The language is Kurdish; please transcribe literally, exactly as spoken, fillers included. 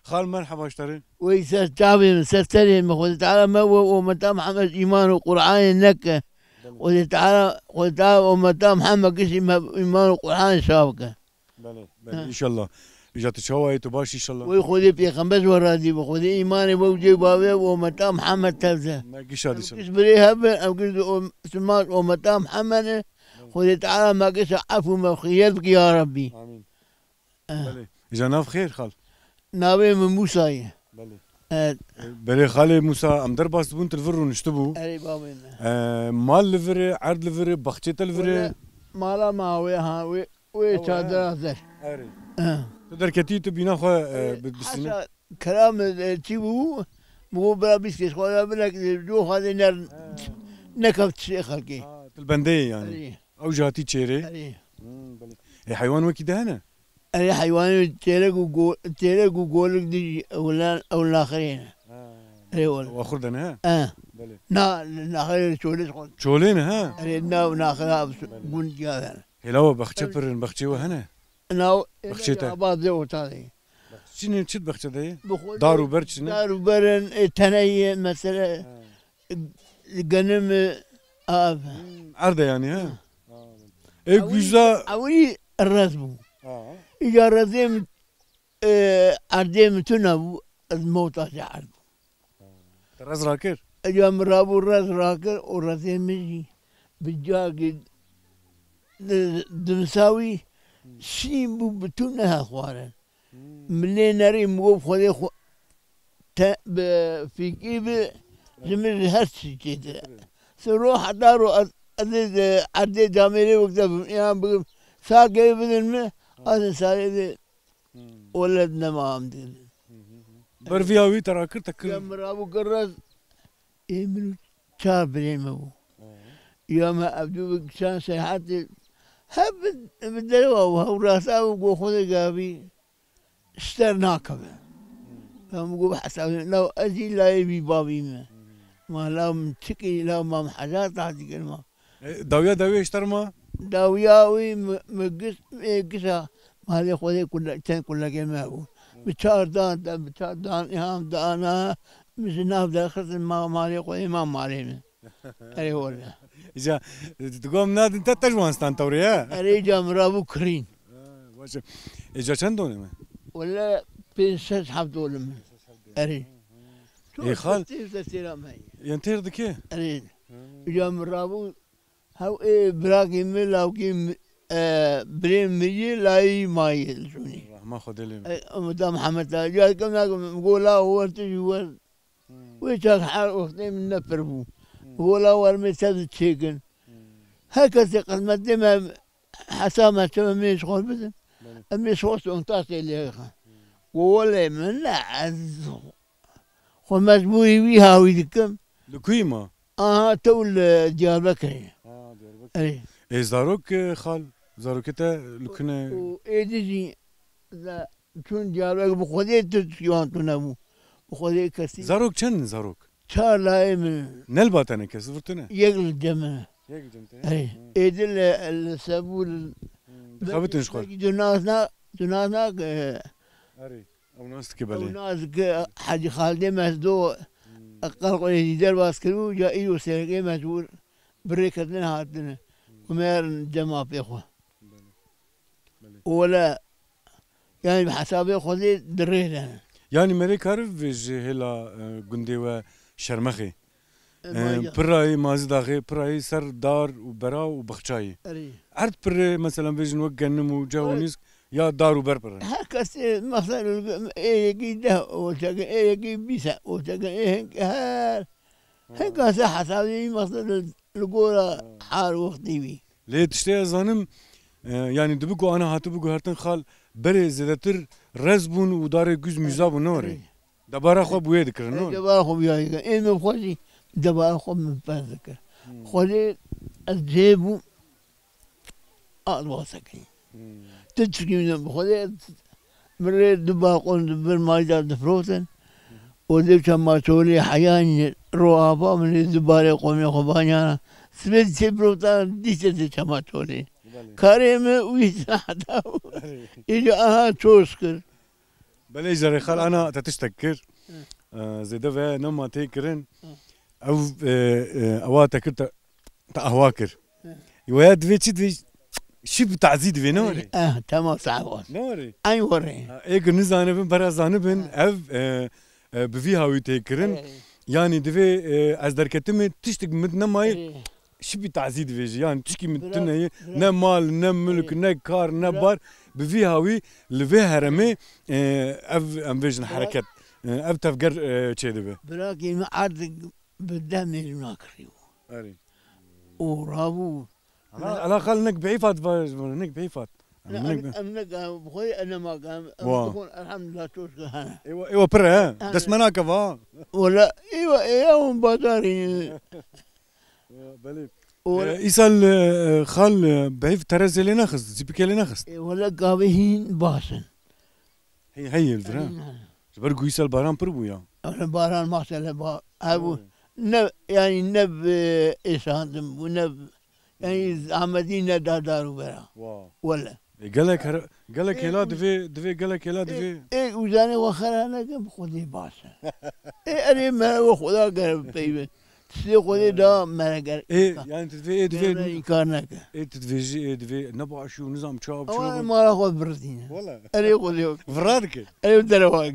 Xal, merheba ji te re. Wey ser çavê min, ser serê min, Xwedê Teala me we û ummeta Mihemed îman û Qur'anê neke. Belê. Xwedê Teala, Xwedê Teala ummeta Mihemed kişî me îman û Qur'anê şa bike. Belê, belê, Ha. Înşallah. Îja tu çawa yî, tu baş î înşallah? Wey Xwedê pêxember ji we razî be. Xwedê îmanê we û cê û bavê we û ummeta Mihemed tevze. Me gişa dîsa. Em giş birê hebin, em giş di o-, simaş ummeta Mihemed ne. Belê. Xwedê Teala me gişa efû me xêr bike ya Rabbî. Amîn. Eh. Belê. Îja nav xêr xal. Navê min Mûsa ye. Belê. Eh. Belê xalê Mûsa, em derbas dibûn, tu li vir rûniştibû. Erê bavê min. Eh, mal li vir e, erd li vir e, baxçê te li vir e. Wele, mala ma wê ha, wê, wê Ew, çadira he. Ser. Erê. Eh. Tu derketî, tu bîna xwe, eh, Erê, bi, bi sîne. Hesa keram, eh, çi bû? Bû bira bîst kes xwe ya bilek, eh, coxa de ner-, He. Nekeft tiştê xelkê. Ha, tu li bendeyê yani. Erê. Ew jî hatî çêrê? Erê. Hmm, belê. Ê, heywan wekî de hene? Erê, heywanê çêrek û go-, çêrek û golik dijî ew lan, ew naxirê ne. Ha. Erê, wele. Wa xur de ne, he? He. Belê. Na, naxirê çolê xwe. Çolê ne, he? Erê, na, naxira Belê. Gund ciya de ne. Hêla we baxçe Tabii. Pir in, baxçeyê we hene? Na, Baxçê te. Aba de orta de. Çi ne, çi baxçe de ye? Bi xwe Dar û ber çi ne? Dar û ber in, e, teneyê, mesele. Ha. Genim, e, av. Hmm, erd e yani, he? Ha. Ê, Ewilî, güza- ewilî rez bû. Ha. Îca rezê min, e, erdê min tune bû, ez mewta ji erd bû. Ha. Te rez rakir? Îca min rabû rez rakir û rezê min jî bi cagê di, dimsa wî Hmm. şîn bû, bi tune hexwarin. Hmm. Min lê nerî, min got, Xwedê xwe te bi fîkî bi, ji min ji her tiştî çêtir e. Çêtir e. Siro heta ro ez, ez ê di erdê camêrê wek te bim, yan bigim, sakê bidin min, Hmm. ez ê sarê de Hmm. welet nema em dê. Hmm, hmm, hmm. Ber viya wî te rakir, te kir. Ya min rabû kir rez, ê min û çar birê me bû. Hmm. Ya me ev du bi çend seyhetê, hep bi, bi derewa û hewrasa û go Xwedê gavî. Ji te nakeve. Em got hesabê, law ez jî layê wî bavî me. Ma law min çi kirî, law ma min hezar tahdî kir ma. E, dawiya dawiyê ji te re ma? Dawiya wî mi, mi giş, mi gişa malê Xwedê kule-, çend kulekê me bû. Bi çar dan, te bi çar dan, îham dana, min ji nav derxistin ma malê Xwedê ma malê min. Erê wele. Îca, tu gom nadin te, te ji wan stan tewrê, he? Erê îca min rabû kirîn. Ha, baş e. Îca çend donê me? Wele pênc şeş heft donê me. Erê. Ê, xal. Têr de têra me. Yan têr dike? Erê. Ha. Îca min rabû hew ê birakê min, lawkê min, e, birê min yê layî mayê li şûnê. Rahma Xwedê lê. E, Umut Mihemed ta. Ya kim nakim, gola wer tu jî wer. Hmm. Wê çax her wextê min ne pir bû. Hmm. Gola wer me tev çêkin. Hmm. Her kesê qismetê me hesa me çi me mêj xwe bidin. Belê. Em mêj xwe sontasê lê xwe. Hmm. Go welê min ne ez xwe mecbûrî wî hawî dikim. Li kuyî ma? Aha, tew li Diyarbekirê. Ha, Diyarbekir. Erê. Ê, zarok, e, xal, zarokê te li ku ne? Û êdî jî ze-, Çûn Diyarbekir bi Xwedê tu wan tune bû. Bi Xwedê kesî. Zarok çend in zarok? Çar layê min. Ne li ba te ne kes, vir tune? Yek li cem min. Yek li cem te? Erê. Hı. Êdî li, li Sebû li. Hı. Dixebitin ji xwe. Belkî tu nas na, tu nas na, e, Erê. Ew nas dike belê. Ew nas dike Hecî Xaldê Mesdo. Hı. Qal xwe êdî derbas kiribû, ca îro sereke mecbûr bi rê ketine hatine. Hı. Û me herin cema pê xwe. Belê. Belê. Û wele, yani bi hesabê Xwedê di rê de ne. Yani merê kariv vê ji hêla, e, gundê we Şermexê. E, E, ma ya. Pirayê Mazîdaxê, pirayê ser dar û bera û bexçayê. Erê. Erd pirê, mesela vêjin wek genim û ceh û Erê. Nîsk ya dar û ber pirin. Her kes, e, mesela ê yekî deh olçekin, ê yekî bîst olçekin, ê hin-, her Ha. Hin kase hesabê wî mexsed li, li gora Ha. har wextî wî. Lê tiştê ez zanim, e, yanî dibi ku ana hatibû guhertin xal berê zêdetir rez bûn û darê guz mîza bûn, ne were? Erê. Debara xwe bi wê dikirin, ne were? Debara xwe bi wê dikirin. Ê min xwe jî debara xwe min pez dikir. Hmm. Xwedê ez cihê bûm. Adwasakî. Hmm. Tu çikî min bi Xwedê, min rê du balqon di vir mayî de difirotin. Hı hı. Û dê çema çolê heyanî ro ava min rê du balê qomê xwe baniyana. Sibê dîsê firotan, dîsê dê çema çolê. Belê. Karê min wî heta bû. Belê. Îca aha çoş kir. Belê, jarê xal ana te tiştek kir. Hı. E, zêde ve nema tê kirin. Hı. Ew, e, e, ewa te kir te, te ahwa kir. Hı. Waya divê çi divê, şî bi tazî divê, ne were? Eh, tamam, sağ ol. Ne were? Ay were. Ha, ê ku nizanibin, bera zanibin, Hı. ev, e, e, bi vî hawî tê kirin. Evet. Yani divê, e, ez derketimê tiştik min nemayê, Evet. şibî tazî divêjî. Yani tişkî min Bira, tune ye. bira. Ne mal, ne mülk, Evet. ne kar, ne Bira. bar. Bi vî hawî li vê heremê, e, ev em vêjin Bira. hereket, e, ev tevger, e, çêdibe. Birakî min erd bi deh milyon kiriyo. Erê. Û rabû. Ala, ala xal nek bi îfat va, nek bi îfat. Ne, Nek em, bi- em ne, em xwe, em ne ma, em, em Wa. dixwin, elhamdulillah, çok şükür, hene. Ewa, ewa pir he. Hene. Dest me nake va. Wala, ewa, ewa, hûn bajarî. Belê. Wala. E, îsal, e, xal, e, bi heyf terezê lê nexist, zîpikê lê nexist. E, wala gavê hîn basin. Hey, hey, Elvira. Hîn, hene. Ji ber ku îsal baran pir bû ya. Wala baran maşallah ba, hebû. Evet. Ne, yani ne bi êşandim bû, ne bi, yani zahmetî ne dadar û bera. Wa. Wala. E, gelek her, gelek E, hêla u- divê, divê gelek hêla E, divê. e, uzanê we xera nekin, bi Xwedê baş e. E, erê me we Xweda gere peyve. Tiştê Xwedê da me re ger. E, yani tu divê, e, divê. Gere înkar neke. E, tu divê jî, e, divê ne baş û nizam çav Ama çav. mala xwe birdîne. Wala. Erê Xwedê. Vira dike. Erê derewa.